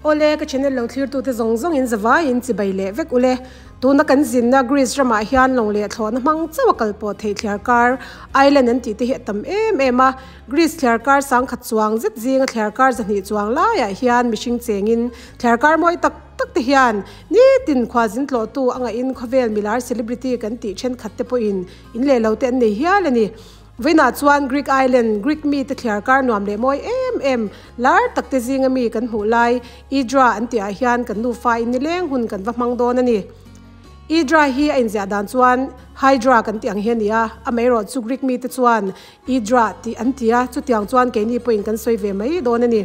Awle, ka channel lo thlirtute zawng zawngin zavaiin chibai leh vek ule. Tuna kan zinna Greece ramah hian lawng leh thlawhna hmang chauh a kal pawh theih thliar kar island an tih te hi a tam em em a. Greece thliar kar sangkhat chuang zet zinga thliar kar zahnih chuang laiah hian mihring chengin thliar kar mawi tak tak te hian nitin khuazin tlawhtu a ngahin khawvel milar celebrity kan tih thenkhat te pawhin in leh lo te an nei hial a ni. Vawiinah chuan Greek Island, Greek mite thliar kar nuam leh mawi em em, lar tak te zinga mi kan hmuh lai, Idra an tihah hian kan nufa in nileng hun kan va hmang dawn a ni. Idra hi a inziah dan chuan Hydra kan tih ang hi a ni a, amaherawh chu Greek mite chuan Idra tih an ti a, chutiang chuan keini pawhin kan sawi ve mai dawn a ni.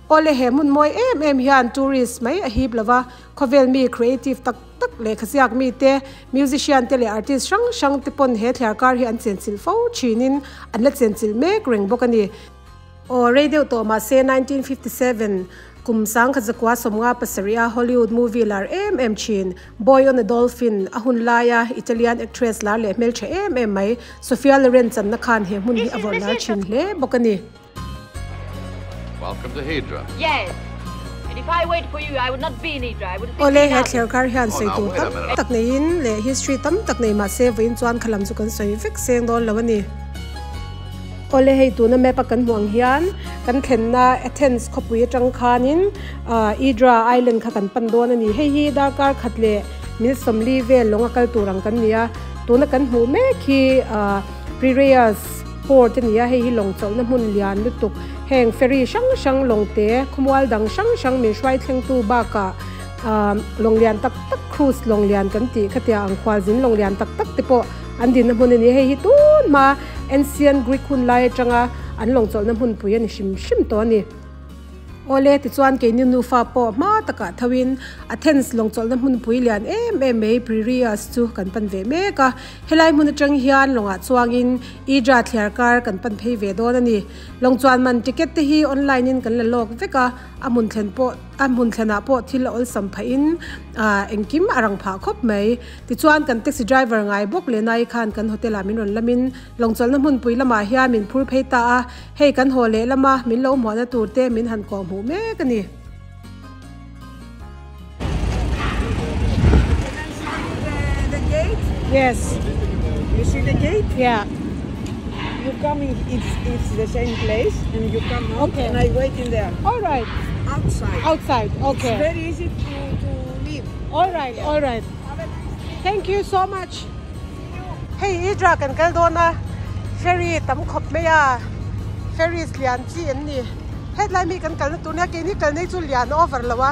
Awle he hmun mawi em em hian tourist mai a hip lova, khawvel mi creative tak tak lehkha ziak mite, musician te leh artist hrang hrang te pawn he thliar kar hi an chenchilh fo thinin an la chenchilh mek reng bawk a ni. Aw rei deuh tawh mahse 1957 kum sangkhat zakua sawmnga pasarih a Hollywood movie lar em em thin Boy on a Dolphin a hun laia Italian actress lar leh hmeltha em em mai Sophia Loren channa khan he hmun hi a vawrh lar thin hle bawk a ni. Welcome to Hydra. Yes. And if I wait for you, I would not be in Hydra. I would be Awle, he thler kar hian sawi tur tam tak neiin leh history tam tak nei mahse vawiin chuan khalam chu kan sawi vek seng dawn lo a ni. Awle, hei tuna map a kan hmuh ang hian kan thlenna Athens khawpui atang khanin Hydra Island kha kan pan dawn a ni. Hei hi darkar khat leh minute sawmli vel lawnga kal tur ang kan ni a. Tuna kan hmuh mek hi Piraeus Port a ni a, hei hi lawng chawlhna hmun lian lutuk. Heng ferry hrang hrang lawng te, khawmual dang hrang hrang min hruai thlengtu bakah aah lawng lian tak tak cruise lawng lian kan tih khatia ang khualzin lawng lian tak tak te pawh an dinna hmun a ni. Hei hi tun hma ancient Greek hun lai atanga an lawng chawlhna hmunpui a ni hrim hrim tawh a ni. Awle, tichuan keini nufa pawh hma takah thoin Athens lawng chawlhna hmunpui lian em em mai Piraeus chu kan pan ve mek a. Helai hmun atang hian lawngah chuangin Idra thliar kar kan pan phei ve dawn a ni. Lawng chuan man ticket te hi online in kan la lawk vek a, a hmun thlen pawh a hmun thlenah pawh thil a awlsam phahin engkim a rang phah khawp mai. Tichuan kan taxi driver ngai bawk leh nai khan kan hotel ah min rawn lamin lawng chawlhna hmunpui lamah hian min phur phei ta a. Hei kan haw leh lama min lo hmuahna tur te min han kawh hmuh mek a ni. Can I show you the, the gate? Yes. You see the gate? Yeah. You come in, it's, it's the same place and you come out Okay. and I wait in there. All right. Outside. Outside. Okay. It's very easy to, to leave. All right, all right. Have a nice day. Thank you so much. Hei Idra kan kal dawn a, ferry tam khawp mai a, ferries lian chi an ni. Hetlai mi kan kalna tur nia keini kalna hi chu lian over lo a.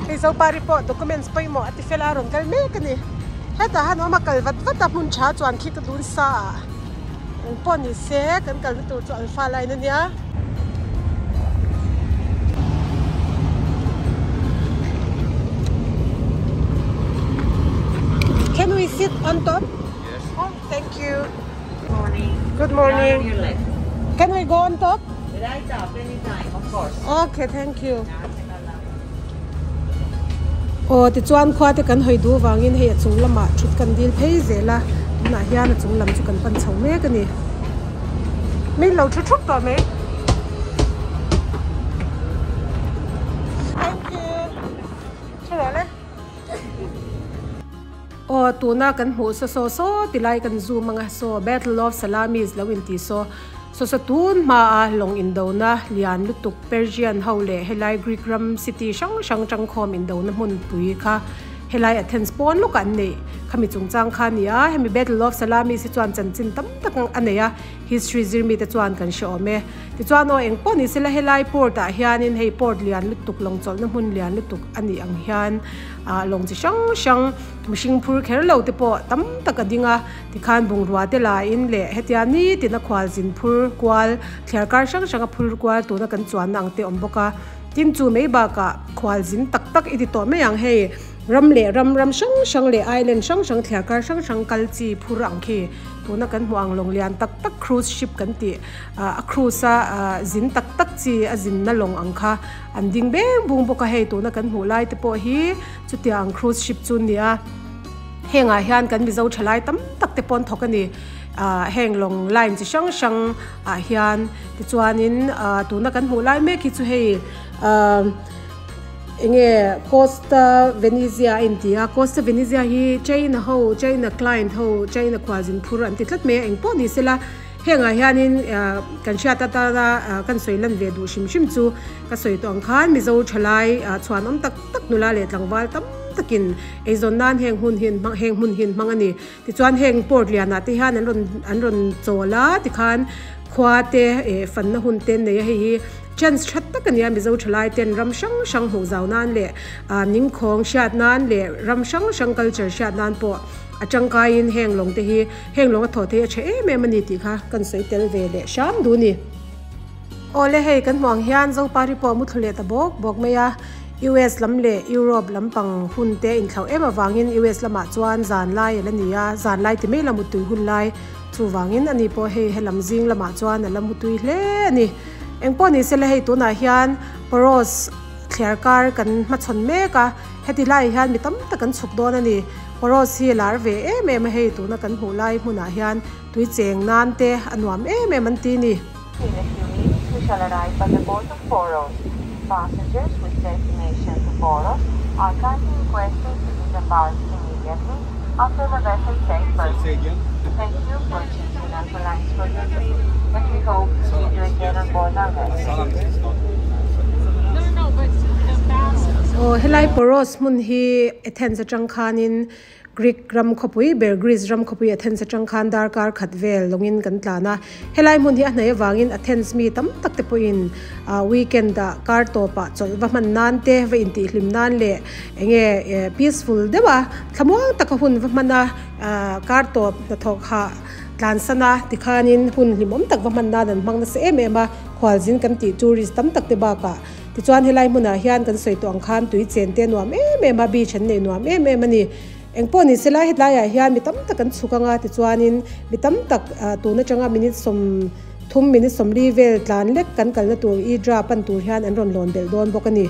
Hei Zopari pawh documents pawimawh a ti fel a rawn kal mek a ni. Hetah han awm a kal vat vat a hmun tha chuan khi ka dun sa a. Eng pawh ni se kan kalna tur chu Alpha line a nia. Can we sit on top? Yes. Oh, thank you. Morning. Good morning. Down on your left. Can we go on top? Right up anytime, of course. Okay, thank you. Aw tichuan khua te kan hawi duh vangin hei a chung lamah thut kan dil phei zel a, tunah hian a chung lam chu kan pan chho mek a ni. Min lo thu thup tawh mai. Thank you. Thu rawh le. Aw tuna kan hmuh saw saw saw ti lai kan zoom anga saw Battle of Salamis lo inti saw saw saw tun hmaa lawng indona lian lutuk Persian ho leh helai Greek ram city hrang hrang tangkhawm indona hmunpui kha helai Athens pawn lawkah an neih khami chungchang kha a ni a hemi Battle of Salamis hi chuan chanchin tam tak a nei a history zir mite chuan kan hre awm e tichuan aw eng pawh ni sela helai port ah hianin hei port lian lutuk lawng chawlhna hmun lian lutuk a nih ang hian ah lawng chi hrang hrang mihring phur kher lo te pawh tam tak a ding a tikhan bungrua te lain leh hetia nitin a khual zin phur kual thliar kar hrang hrang a phur kual tuna kan chuanna ang te a awm bawk a tin chu mai bakah khual zin tak tak i ti tawh mai ang hei ram leh ram ram hrang hrang leh island hrang hrang thliar kar hrang hrang kal chi phur ang khi tuna kan hmuh ang lawng lian tak tak cruise ship kan tih ah a cruise a ah zin tak tak chi a zinna lawng ang kha. An ding beng bung bawk a, hei tuna kan hmuh lai te pawh hi chutiang cruise ship chu a ni a, hengah hian kan Mizo thalai tam tak te pawh an thawk a ni. Ahh heng lawng line chi hrang hrang ah hian tichuanin ahh tuna kan hmuh lai mek hi chu hei ahh eng nge costa venezia a inti a costa venezia hi china ho china client ho china khualzin phur an ti tlat mai a engpawh ni sela hengah hianin ahh kan hriat atana ahh kan sawi lan ve duh hrim hrim chu ka sawi tawh ang khan mizo thalai ah chhuan awm tak tak nula leh tlangval tam takin eizawn nan heng hun hi an hmang heng hmun hi an hmang a ni. Tichuan heng port lianah te hian an rawn an rawn chawl a tikhan khua te eh fanna hun te an nei a hei hi chance tha tak a ni a mizo thalai ten ram hrang hrang hmuh zau nan leh ah ningkhawng hriat nan leh ram hrang hrang culture hriat nan pawh a tangkaiin heng lawng te hi heng lawng a thawh te hi a tha em em a ni tih kha kan sawi tel ve leh hram duh a ni. Awle hei kan hmuh ang hian Zopari pawh a muthlu leh ta bawk bawk mai a, US lam leh Europe lampang hun te a inthlauh em avangin US lamah chuan zan lai a la ni a, zan lai ti mai la muttui hun lai chuvangin ani pawh hei helam zing lamah chuan a la mutui hle a ni. Engpawh ni sela hei tunah hian Paros thliar kar kan hmachhawn mek a, heti laiah hian mi tam tak an chhuk dawn a ni. Paros hi a lar ve em em a hei tuna kan hmuh lai hmunah hian tui cheng nan te a nuam em em an ti a ni. In a few minutes we shall arrive at the port of Poros. Passengers with destination to Poros are kindly requested to disembark immediately after the vessel takes berth. Thank you for choosing Alpha Lines for your trip and we hope to see you again on board our vessel. Aw helai Poros hmun hi Athens atang khanin Greek ram khawpui ber Greece ram khawpui Athens atang khan darkar khat vel lawngin kan tlan a. Helai hmun hi a hnaih avangin Athens mi tam tak te pawhin ah weekend ah kar tawpah chawlh va hman nan te va intihhlim nan leh eng nge eh peaceful deuh a thlamuang taka hun va hman a ah kar tawp hnathawk hah tlan san a tikhanin hun hlimawm tak va hman nan an hmang nasa em em a khualzin kan tih tourist tam tak te bakah Tichuan helai hmunah hian kan sawi tawh ang khan tui chen te nuam em em a, beach an nei nuam em em a ni. Engpawh ni se lai hetlaiah hian mi tam tak an chhuk ang a, tichuanin mi tam tak tun atanga minute 30 minute 40 vel tlan lek kan kalna tur Idra pan tur hian an rawn lawn belh dawn bawk a ni.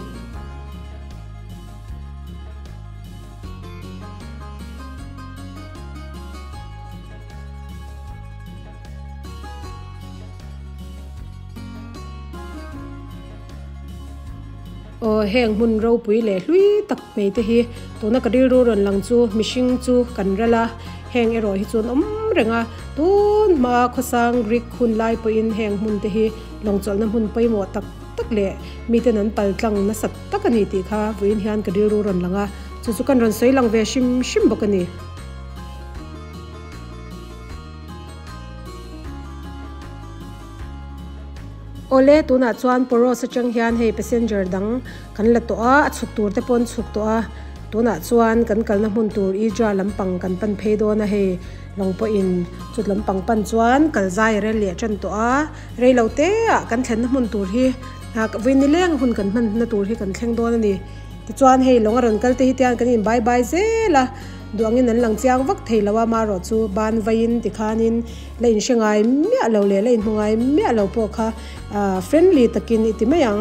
Aw heng hmun ropui leh hlui tak mai te hi tuna ka rilru rawn lang chu mihring chu kan ral a heng erawh hi chu an awm reng a tun hma khawsang Greek hun lai pawhin heng hmun te hi lawng chawlhna hmun pawimawh tak tak leh miten an pal tlang nasat tak a ni tih kha vawiin hian ka rilru rawn lang a chu chu kan rawn sawi lang ve hrim hrim bawk a ni. Awle tunah chuan Poros atang hian hei passenger dang kan la tawh a a chhuk tur te pawh an chhuk tawh a tunah chuan kan kalna hmun tur Idra lampang kan pan phei dawn a hei lawng pawhin chut lampang pan chuan kal zai a rel leh tan tawh a rei lo te ah kan thlenna hmun tur hi vawi nileng hun kan hman na tur hi kan thleng dawn a ni tichuan hei lawng a rawn kal te hi tian kan in bye bye zel a. Duangin an lang chiang vak thei lo a, marawh chu ban vaiin tikhanin la inhre ngai miah lo leh la inhmu ngai miah lo pawh kha friendly takin i ti mai ang,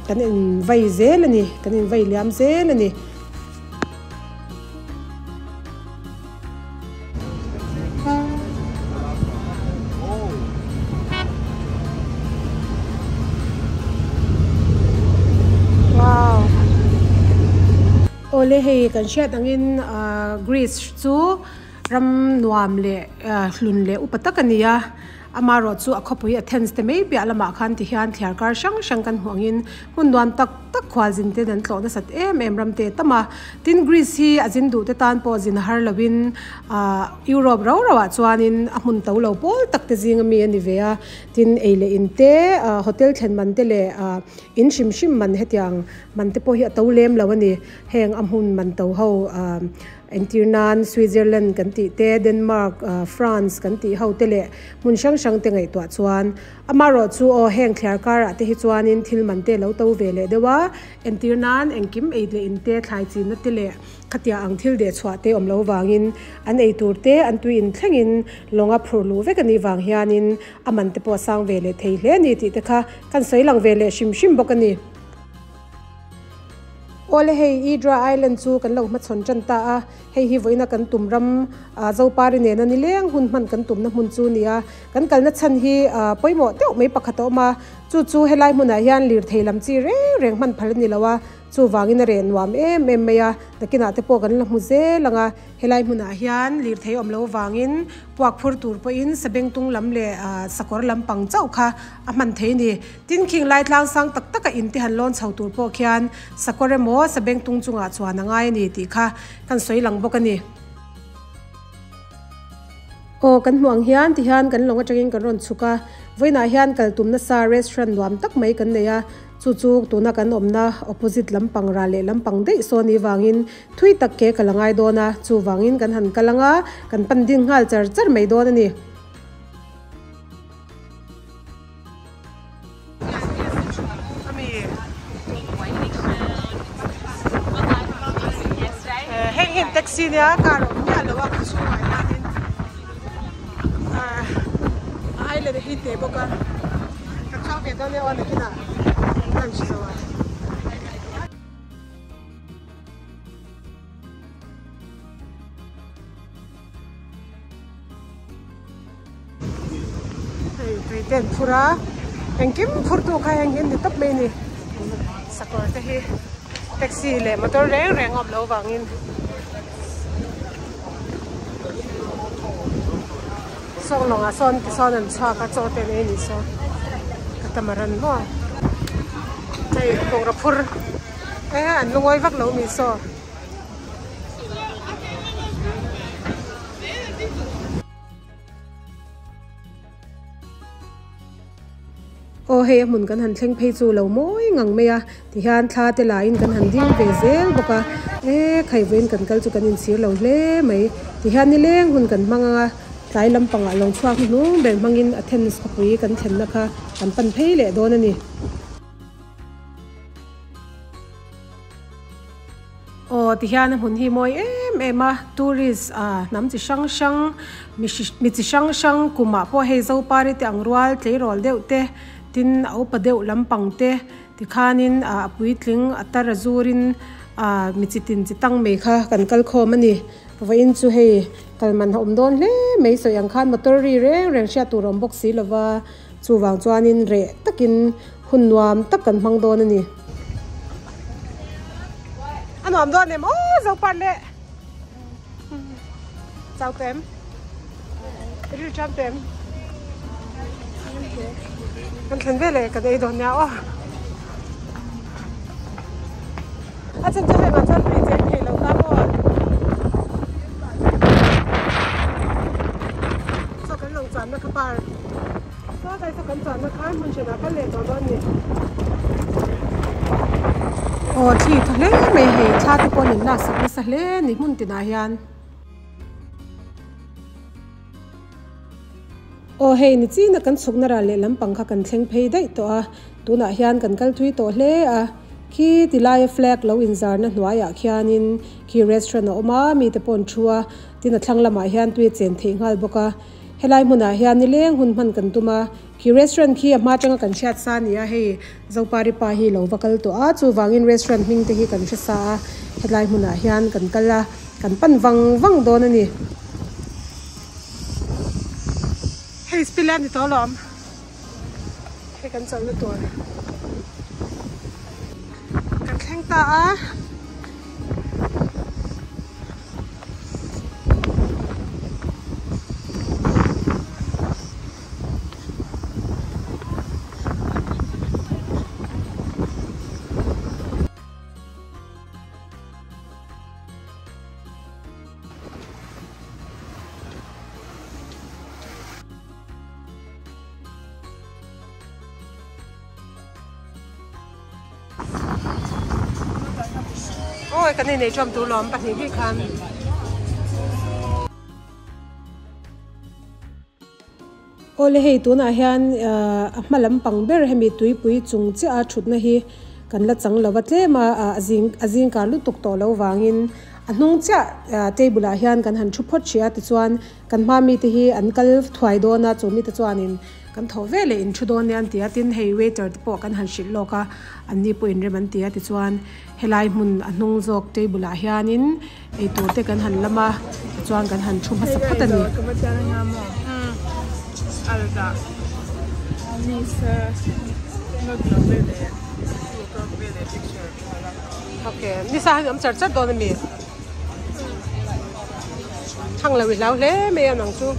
kan invai zel a ni, kan invai liam zel a ni. Awle hei kan hriat angin Greece chu ram nuam leh hlun leh upa tak a ni a, amaherawh chu a khawpui Athens te mai piah lamah khan ti hian thliar kar hrang hrang kan hmuh angin hmun nuam tak tak khualzin ten an tlawh nasat em em ram te tam a. Tin Greece hi a zin duh te tan pawh zin har lovin Europe rau rauah chuanin a hmun to lo pawl tak te zinga mi a ni ve a, tin ei leh in te hotel thlen man te leh in hrim hrim man hetiang Man te pawh hi a to lem lo a ni. Heng a hmun man to ho entir nan Switzerland kan tih te, Denmark, France kan tih ho te leh hmun hrang hrang te ngaihtuah chuan amaherawh chu aw heng thliar karah te hi chuanin thil man te lo to ve leh deuh a. Entir nan engkim ei leh in te, thlai chinna te leh khatia ang thil deh chhuah te awm lo vangin an ei tur te an tui in thlengin lawnga phurh luh vek a nih vang hianin a man te pawh a sang ve leh thei hle a ni tih te kha kan sawi lang ve leh hrim hrim bawk a ni. Awle hei Idra Island chu kan lo hmachhawn tan ta a, hei hi vawiina kan tum ram Zopari nena nileng hun hman kan tumna hmun chu a ni a, kan kalna chhan hi pawimawh deuh mai pakhat a awm a, chu chu helai hmunah hian lirthei lam chi reng reng hman phal a ni lo a, Chuvangin a reh nuam em em mai a, nakinah te pawh kan la hmu zel ang a. Helai hmunah hian lirthei awm lo vangin puak phur tur pawhin sabengtung lam leh sakawr lampang chauh kha a hman thei a ni. Tin, khing lai tlang sang tak taka in te han lawn chho tur pawh khian sakawr emaw sabengtung chungah chuan a ngai a ni tih kha kan sawi lang bawk a ni. Aw, kan hmuh ang hian tihian kan lawng atangin kan rawn chhuk a, vawiinah hian kal tum nasa restaurant nuam tak mai kan nei a. Chu chu tuna kan awmna opposite lampang ral leh lampang daih saw ni vangin thui tak ke ka la ngai dawn a, chuvangin kan han kal anga kan pan ding nghal char char mai dawn a ni. Heng hi taxi nia car a awm miah lo a khaw chhungah hianin island hi teh bawk a. Ka chhuak ve dawn e aw nakinah lunch zo a. Hei tui te an phur a engkim phur tu kha heng hi an ni tawp mai a ni sakawr te hi taxi leh motor reng reng a awm loh avangin. Sawng lawngah sawn tisawn an chhuak a chaw te an ei anih saw catamaran maw hei bungraw phur e an lungawi vak lo mi saw. Aw hei a hmun kan han thleng phei chu lo mawi ngang mai a tihian thla te laiin kan han ding ve zel bawk a e khai vawiin kan kal chu kan inchhir lo hle mai tihian nileng hun kan hmang ang a tlai lampangah lo chhuak hnuhnung ber hmangin Athens khawpui kan thlenna kha kan pan phei leh dawn a ni. Aw tihian a hmun hi mawi em em a tourist ah hnam chi hrang hrang mi mi chi hrang hrang kumah pawh hei zopari te ang rual tleirawl deuh te tin a upa deuh lampang te tikhanin ah a puitling a tar a zurin ah mi chi tin chi tang mai kha kan kal khawm a ni vawiin chu hei kal man a awm dawn hle mai sawi ang khan motor ri reng reng hriat tur a awm bawk si lova chuvang chuanin reh takin hun nuam tak kan hmang dawn a ni. A nuam dawn em aw zo par leh chau tawh em ril ṭam tawh em kan thlen ve leh kan ei dawn nia aw a chan chu hei mah chuan tui cheng thei lo ta maw saw kan lo chuanna kha par Saw tlai saw kan chuanna khan hmun hranah kal leh tawh dawn a ni. Aw thli tha hle mai hei thla te pawh an in laksak nasa hle a ni hmun tinah hian. Aw hei ni china kan chhukna ral leh lampang kha kan thleng phei daih tawh a tunah hian kan kal thui tawh hle a khi tilaia flag lo inzarna hnuaiah khianin khi restaurant a awm a mite pawh an thu a tin a thlang lamah hian tui a chen theih nghal bawk a. Helai hmunah hian nileng hun hman kan tum a, khi restaurant khi a hma atanga kan hriat sa a ni a, hei Zopari pa hi lo va kal tawh a, chuvangin restaurant hming te hi kan hre sa a, helai hmunah hian kan kal a, kan pan vang vang dawn a ni. Hei spil a ni tawh alawm, hei kan chawlhna tur kan thleng ta a. Awi kan inei ṭawm tur lawm pahnih hnih khan. Awle hei tunah hian a hma lampang ber hemi tuipui chung chiah a thutna hi kan la chang lo va tlem a a zing a zing kar lutuk tawh lo vangin a hnung chiah table ah hian kan han thu phawt hrih a tichuan kan hma mite hi an kal thuai dawn a chu mite chuanin. Kan thawh ve leh in thu dawn nia an ti a, tin hei waiter te pawh kan han hrilh lawk a, an ni pawh inrem an ti a tichuan helai hmun a hnung zawk table ah hianin eitur te kan han lam a tichuan kan han thu hmasa phawt a ni. Okay, nisa han awm char char dawn a mi? Thang lo i hlau hle mai a nang chu.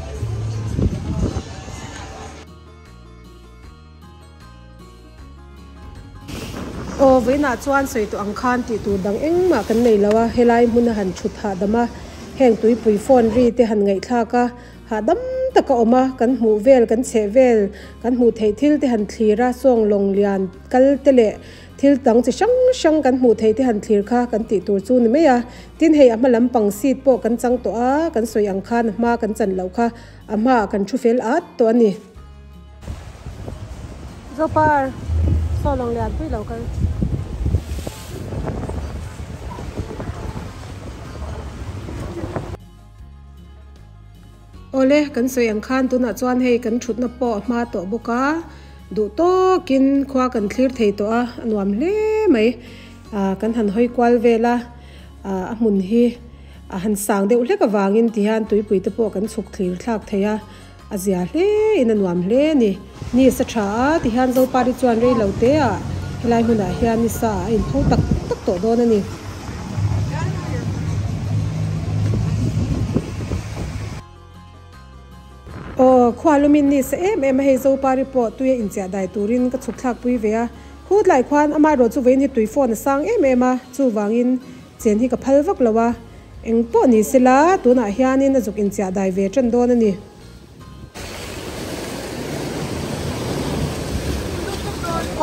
Aw vawiinah chuan sawi tawh ang khan tih tur dang engmah kan nei lo a, helai hmuna han thut hahdam a, heng tuipui phone ri te han ngaihthlak a, hahdam taka awm a, kan hmuh vel kan chheh vel kan hmuh theih thil te han thlir a, sawng lawng lian kal te leh Thil dang chi hrang hrang kan hmuh theih te han thlir kha kan tih tur chu ni mai a. Tin hei a hma lampang seat pawh kan chang tawh a, kan sawi ang khan a hma kan chan loh kha a hmaah kan thu fel at tawh a ni. Zopar, saw lawng lian pui lo kal. Awle, kan sawi ang khan tunah chuan hei kan thutna pawh a hma tawh bawk a, duh tawkin khua kan thlir thei tawh a, a nuam hle mai. Ahh kan han hawi kual vel a, ahh a hmun hi a han sang deuh hlek avangin ti hian tuipui te pawh kan chhuk thlir thlak thei a, a zia hle in a nuam hle a ni. Ni sa tha a ti hian Zopari chuan rei lo te ah helai hmunah hian ni sa ah a inpho tak tak tawh dawn a ni. Aw, khua lumin ni sa em em a hei Zopari pawh tui a inchiah dai turin ka chhuk thlak pui ve a. Khut lai khuan amaherawh chu vawiin hi tui phone a sang em em a, chuvangin chen hi ka phal vak lo a. Eng pawh ni sela tunah hianin a zuk inchiah dai ve tan dawn a ni.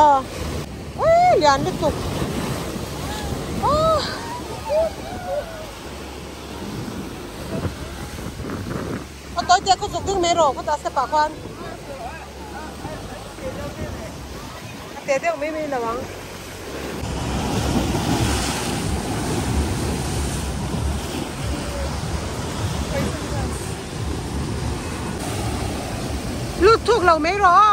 Aw eh lian lutuk aw a tawi te khu zuk ding mai rawh khutah step ah khuan a te deuh mai mai lo ang. Lut thuk lo mai rawh a.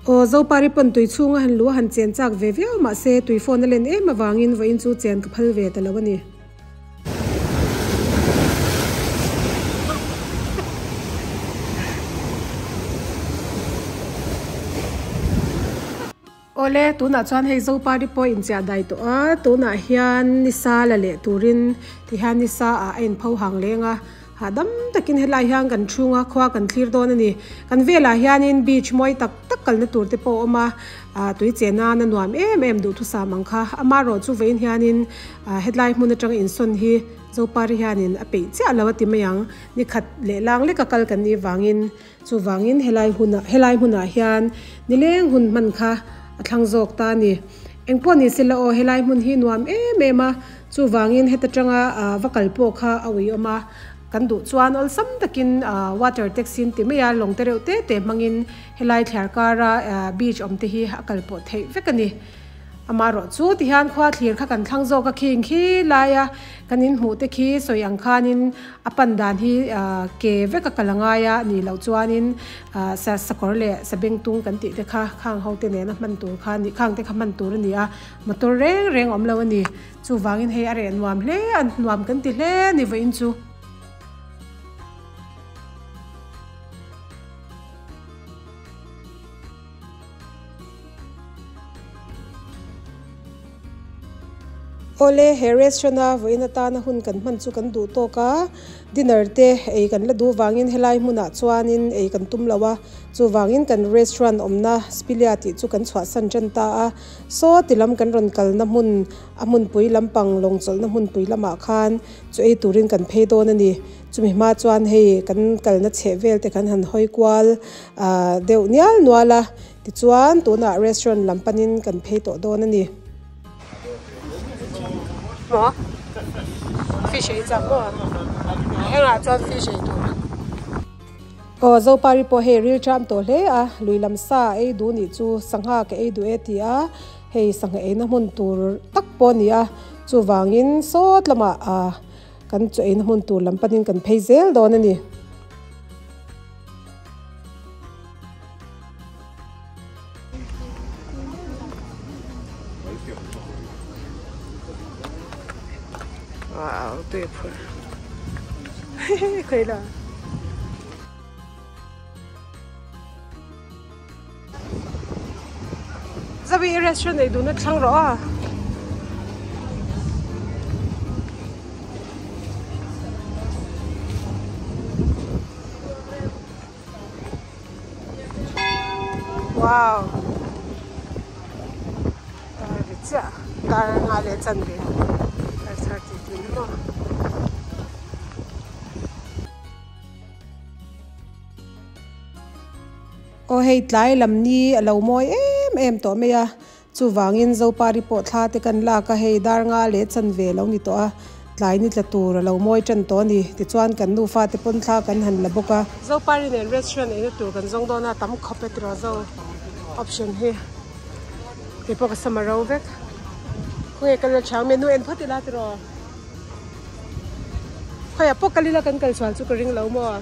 Aw Zopari pawn tui chhunga han lu a han chen chak ve viau mahse tui phone a len em avangin vawiin chu chen ka phal ve ta lo a ni. Awle, tunah chuan hei Zopari pawh inchiah dai tawh a, tunah hian nisa la leh turin ti hian nisa ah a inpho hang leng a, hahdam takin helai hian kan chhunga khua kan thlir dawn a ni. Kan velah hianin beach mawi tak tak kalna tur te pawh a awm a, ah tui chen nan a nuam em em duhthusam ang kha. Amaherawh chu vawiin hianin ah hetlai hmun atanga insawn hi Zopari hianin a peih chiah lo a ti mai ang, nikhat leh lang leka kal kan nih vangin. Chuvangin helai hunah helai hmunah hian nileng hun hman kha a thlang zawk ta a ni. Engpawh ni sela aw helai hmun hi nuam em em a, chuvangin heta tanga va kal pawh kha a uiawm a, kan duh chuan awlsam takin water taxi an ti mai a, lawng te reuh te te hmangin helai thliar kara beach awm te hi a kal pawh theih vek a ni. Amaherawh chu ti hian khua thlir kha kan thlang zawk a khing khi laia kan inhmuh te khi sawi ang khanin a pan dan hi ke vek a kal a ngai a nih loh chuanin sa sakawr leh sabengtung kan tih te kha khang ho te nena hman tur kha nih khang te kha hman tur a ni a motor reng reng awm lo a ni chuvangin hei a reh nuam hle a nuam kan ti hle a ni vawiin chu. Awle, he restaurant a vawiin atana hun kan hman chu kan duh tawk a, dinner te ei kan la duh vangin helai hmunah chuanin ei kan tum lo a, chuvangin kan restaurant awmna Spilia tih chu kan chhuahsan tan ta a, saw ti lam kan rawn kalna hmun a hmunpui lampang lawng chawlhna hmunpui lamah khan chu ei turin kan phei dawn a ni. Chumi hma chuan hei kan kalna chheh vel te kan han hawi kual ah deuh nial nual a, tichuan tunah restaurant lam panin kan phei tawh dawn a ni. Maw? Fish ei chak maw? Engah chuan fish ei tur. Aw Zopari pawh hei ril ṭam tawh hle a, lui lam sa ei duh nih chu sangha ka ei duh e ti a, hei sangha eina hmun tur tak pawh a ni a, chuvangin sawt lamah ah kan chaw eina hmun tur lam panin kan phei zel dawn a ni. Wow, tui a phur. Khawi la. Zawi i restaurant ei duhna thlang rawh a. Wow dar ri chiah dar nga leh chan ve dar char tih tih na maw. Aw hei tlai lam ni a lo mawi em em tawh mai a Chuvangin Zopari pawh thla te kan lak a, hei dar nga leh chan ve lo ni tawh a, tlai ni tla tur a lo mawi tan tawh a ni. Tichuan kan nufa te pawn thla kan han la bawk a. Zopari nen restaurant eina tur kan zawng dawn a, tam khawp e tiraw Zo option hi. Kei pawh ka sam a ro vek. Khawnge kal ila chhang menu en phawt ila tiraw. Khawiah pawh kal ila kan kal chhuan chu ka ring lo maw.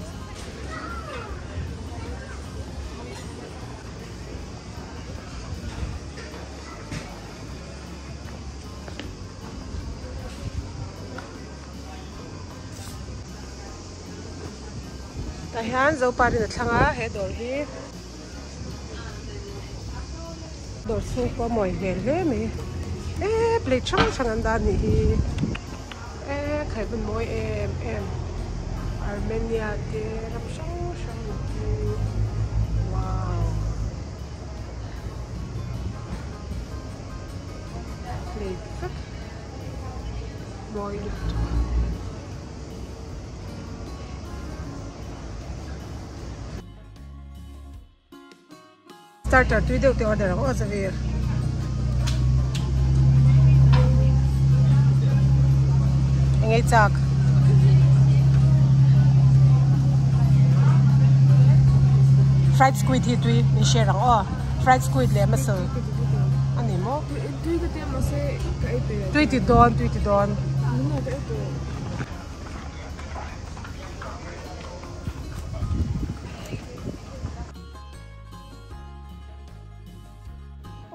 Tah hian Zoparin a thlang a he dawr hi dawr chhung pawh a mawi hmel hle mai e plate hrang hrang an dah a nih hi e khaihmun mawi em em Armenia te ram hrang hrang hi wow. Plate vek mawi lutuk. Starter tui deuh te order ang aw Xavier. Engei chak. Fried squid hi tui min share ang aw. Fried squid leh mussel a ni maw? Tui ka tia mahse ka ei pe. Tui ti dawn, tui ti dawn. Nunah ka ei tawh.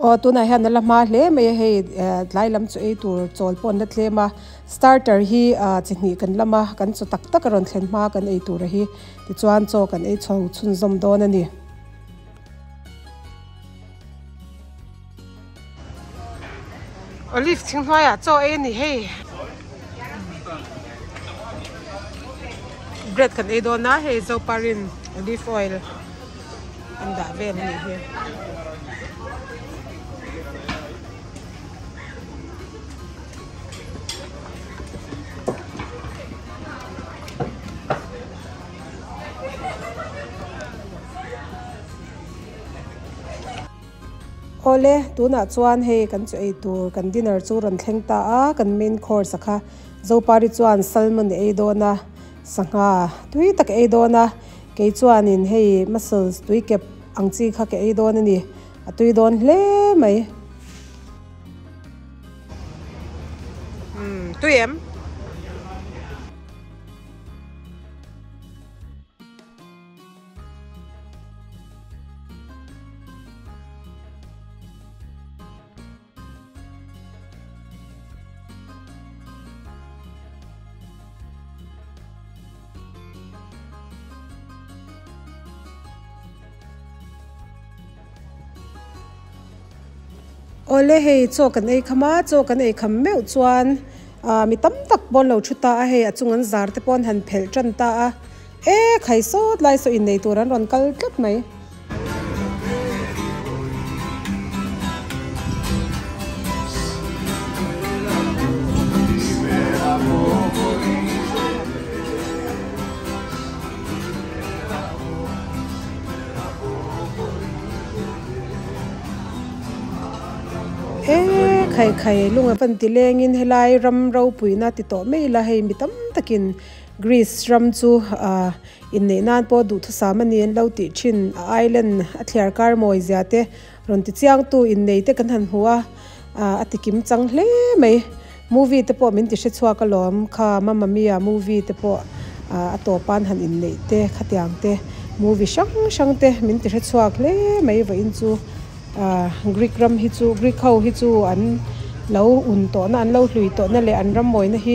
Aw tunah hian a la hma hle mai a hei tlai lam chu ei tur chawl pawh an la tlem a starter hi ah chi hnih kan lam a kan chaw tak tak a rawn thlen hma kan ei tur a hi tichuan chaw kan ei chho chhunzawm dawn a ni. Olive thing hnuaiah chaw ei a ni hei bread kan ei dawn a hei zoparin olive oil an dah vel a nih hi. Awle, tunah chuan hei kan chu ei tur kan dinner chu rawn thleng ta a, kan main course a kha Zopari chuan salmon ei dawn a, sangha tui tak ei dawn a, kei chuanin hei mussels tui kep ang chi kha ka ei dawn a ni, a tui dawn hle mai. Umm, tui em? Awle hei chaw kan ei kham a, chaw kan ei kham meuh chuan ah mi tam tak pawn lo thu ta a hei a chung an zar te pawh an han phelh tan ta a e khai sawt lai saw innei tur an rawn kal tlat mai. E khai khai lung a van ti lengin helai ram ropuina ti tawh mai ila hei mi tam takin Greece ram chu ah inneih nan pawh duhthusam a ni an lo tih thin a island a thliar kar mawi zia te rawn ti chiang tu innei te kan han hmu a ah a ti kim chang hle mai movie te pawh min ti hre chhuak alawm kha Mamma Mia movie te pawh ah a tawp an han inneih te khatiang te movie hrang hrang te min ti hre chhuak hle mai vawiin chu. Ahh Greek ram hi chu Greek ho hi chu an lo un tawhna an lo hlui tawhna leh an ram mawina hi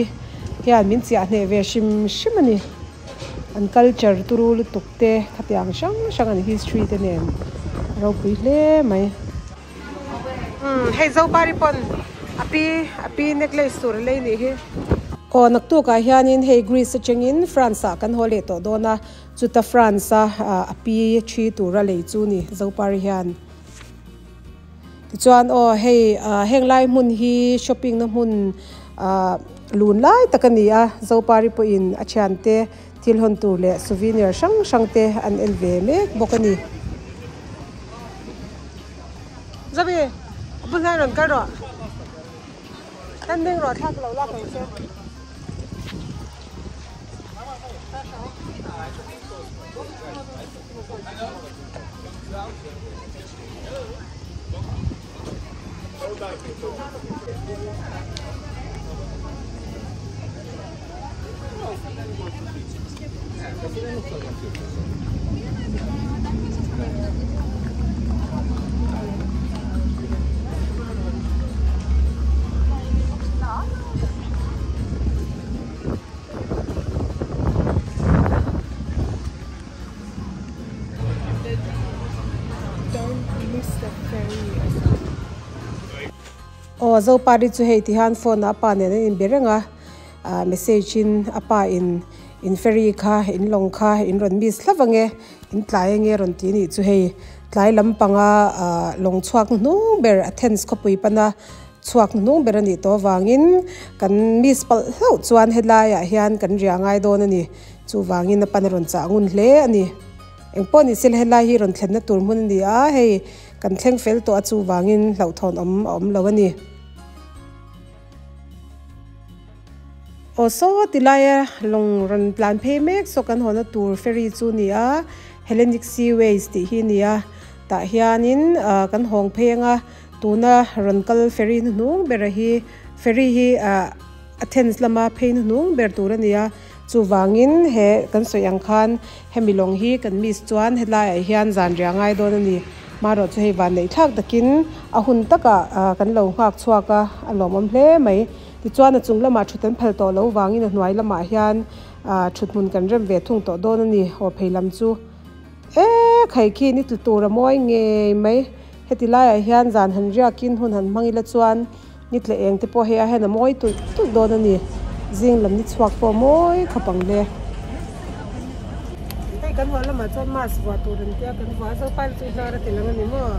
hian min chiah hneh ve hrim hrim a ni. An culture turu lutuk te khatiang hrang hrang an history te nen a ropui hle mai. Umm hei Zopari pawn a pi a pi necklace tur a lei nih hi. Aw naktukah hianin hei Greece atangin France ah kan haw leh tawh dawn a. Chuta France a a pi thi tura lei chu ni Zopari hian. Tichuan aw hei heng lai hmun hi shopping na hmun lun lai tak a ni a, Zopari pawhin a thiante thil hawn tur leh souvenir hrang hrang te an en ve mek bawk a ni. Zovi, a bul hnai rawn kal rawh. Ending rawh thlak lo lak ang che. Aw Zopari chu hei tihian phone ah a pa nen an inbe reng a ah message in a pa in in ferry kha in lawng kha in rawn miss hlauh ang e in tlai ange rawn ti anih chu hei tlai lampanga ah lawng chhuak hnuhnung ber Athens khawpui pana Chhuak hnung ber a nih tawh avangin kan miss palh hlauh chuan helaiah hian kan riah ngai dawn a ni. Chuvangin a pan a rawn chah ngun hle a ni. Engpawh ni sela helai hi rawn thlenna tur hmun a ni a, hei kan thleng fel tawh a chuvangin hlauhthawn awm a awm lo a ni. Aw saw ti laia lawng rawn tlan phei mek saw kan hawna tur ferry chu a ni a, Hellenic Seaways tih hi a ni a, tah hianin kan hawng phei anga. Tuna rawn kal ferry hnuhnung bera hi ferry hi ah Athens lama phei hnuhnung ber tur a ni a, chuvangin he kan sawi ang khan hemi lawng hi kan miss chuan helaiah hian zan riah ngai dawn a ni. Marawh chu hei van neih thlak takin a hun takah ah kan lo nghak chhuak a, a lawmawm hle mai. Tichuan a chung lamah thut an phal tawh lo vangin a hnuai lamah hian ah thut hmun kan rem ve thung tawh dawn a ni, haw phei lam chu. E khai khi ni tlu tur a mawi ngei mai. Heti laiah hian zan han riakin hun han hmang ila chuan ni tle eng te pawh hei a hian a mawi tulh tulh dawn a ni. Zing lam ni chhuak pawh a mawi khawp ang le. Hei kan huah lamah chuan mask vuah tur an tia kan vuah a, Zopa chu i hnar a ti lang a ni maw?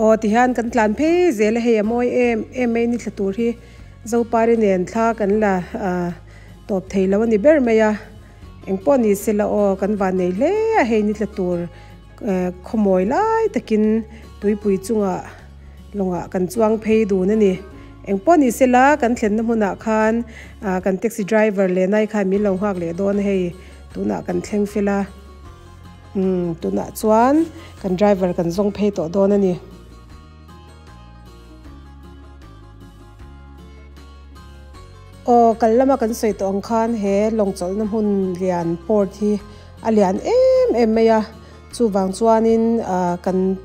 Aw tihian kan tlan phei zel a, hei a mawi em em mai ni thla tur hi Zopari nen thla kan la tawp thei lo a ni ber mai a. Engpawh ni se la aw, kan van nei hle a, hei ni tla tur khawmawi lai takin tuipui chungah lawngah kan chuang phei dun a ni. Engpawh ni se la, kan thlenna hmunah khan kan taxi driver leh nai khan min lo nghak leh dawn a hei, tunah kan thleng fel a, umm tunah chuan kan driver kan zawng phei tawh dawn a ni. Aw, kal lama kan sawi tawh ang khan he lawng chawlhna hmun lian port hi a lian em em mai a, chuvang chuanin ah kan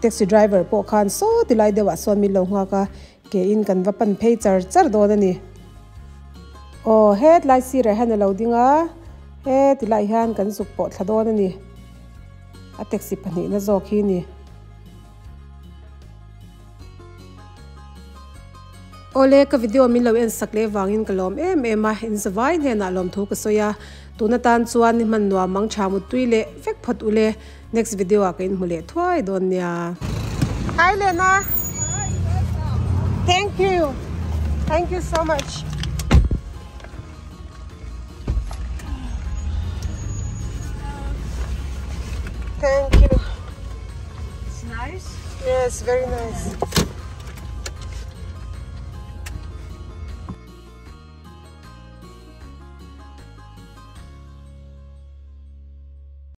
taxi driver pawh khan saw ti lai deuhah sawn min lo nghak a, ke in kan va pan phei char char dawn a ni. Aw, hetlai sirah hian a lo ding a, he tilaiah hian kan zuk pawh thla dawn a ni. a taxi pahnihna zawk hi a ni. Awle ka video min lo en sak leh vangin ka lawm em em a, in zavai hnenah lawmthu ka sawi a, tun atan chuan ni hman nuam mang tha muttui leh vek phawt ule, next video ah ka inhmu leh thuai dawn nia. Hi Lena. Thank you. Thank you so much. Thank you. It's nice. Yes, very nice.